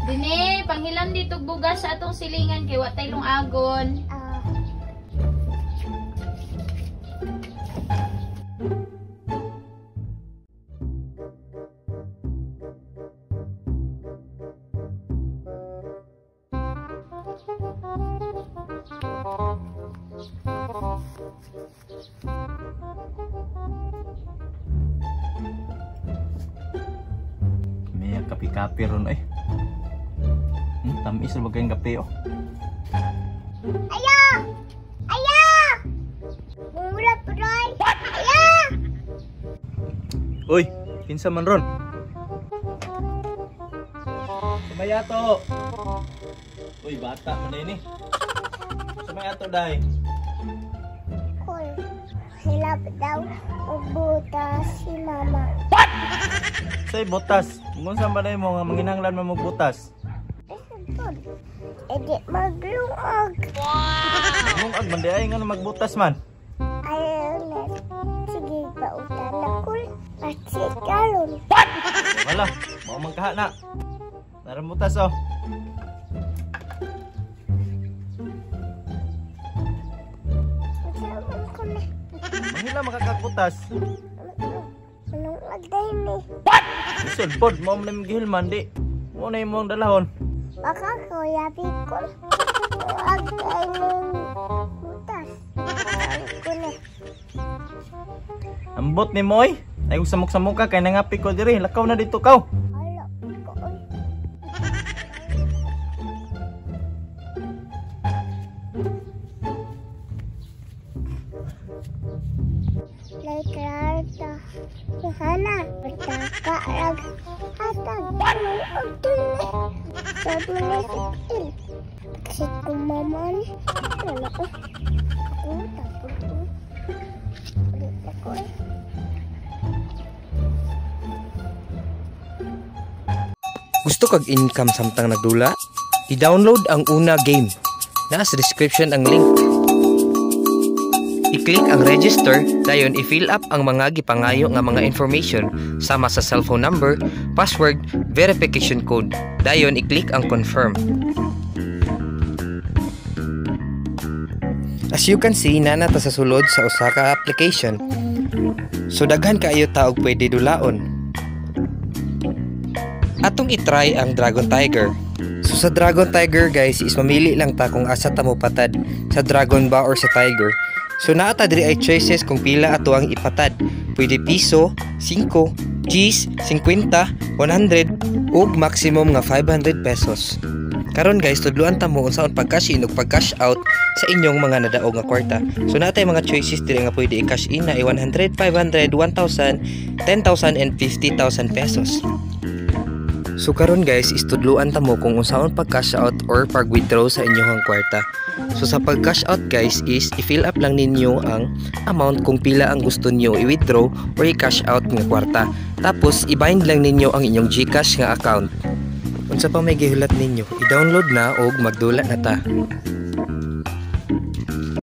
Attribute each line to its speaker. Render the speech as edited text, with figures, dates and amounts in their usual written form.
Speaker 1: Dine, panghilam dito bugas sa atong silingan kay wa tay lungagon.
Speaker 2: May kape-kape ron eh. Tamis na ba kayong kape oh?
Speaker 3: Aya! Aya! Mura pray! Aya!
Speaker 2: Uy, kinsa man ron? Sumayato! Uy, bata man day ni. Sumayato day.
Speaker 3: Kol. Hilap daw og butas si mama.
Speaker 2: Say botas. Ngunsa man day mo nga manginahanglan man mo butas?
Speaker 3: Edi maglungag.
Speaker 2: Lungag man day ay ngano magbutas man?
Speaker 3: Ayaw na. Sige, pautan na kol. At si karon.
Speaker 2: Wala, mao man kaha na. Narang butas oh.
Speaker 3: Unsa man ko na?
Speaker 2: Manghila makakagbutas.
Speaker 3: Lungag day ni.
Speaker 2: Lisod pod mao man imong gihilman di. Mo na imong dalahon.
Speaker 3: Baka kuya Bicol. Lungag day ni butas. Ko na.
Speaker 2: Ambot ni mo oy. Ay kung samok-samok ka kay nangapi ko diri, lakaw na dito kaw.
Speaker 3: Hala ko oy. Laikrarta. Hana, pataka rag hatag. Lungag day ni. Sabi ni si Il. Kasi kumaman. Wala ko. Ako, tapos ko. Ulit ako eh.
Speaker 4: Gusto kag income samtang nagdula? I-download ang Una Game. Naa sa description ang link. I-click ang register, dayon i-fill up ang mga gipangayo nga mga information sama sa cellphone number, password, verification code. Dayon i-click ang confirm. As you can see, naa na ta sa sulod sa usa ka application. So daghan kaayo ta og pwede dulaon. Atong i-try ang Dragon Tiger. So sa Dragon Tiger guys is mamili lang ta kung asa ta mopatad, sa Dragon ba or sa Tiger. So naa ta diri ay choices kung pila ato ang ipatad. Pwede piso, 5, 10, 50, 100 ug maximum nga 500 pesos. Karon guys, tudloan ta mo unsaon pag-cash in ug pag-cash out sa inyong mga nadaog nga kwarta. So naa tay mga choices diri nga pwede i-cash in na 100, 500, 1,000, 10,000 and 50,000 pesos. So karon guys, istudloan ta mo kung unsaon pag-cash out or pag-withdraw sa inyong kwarta. So sa pag-cash out guys is i-fill up lang ninyo ang amount kung pila ang gusto niyo i-withdraw or i-cash out nga kwarta. Tapos i-bind lang ninyo ang inyong GCash nga account. Unsa pa may gihulat ninyo, i-download na og magdula na ta.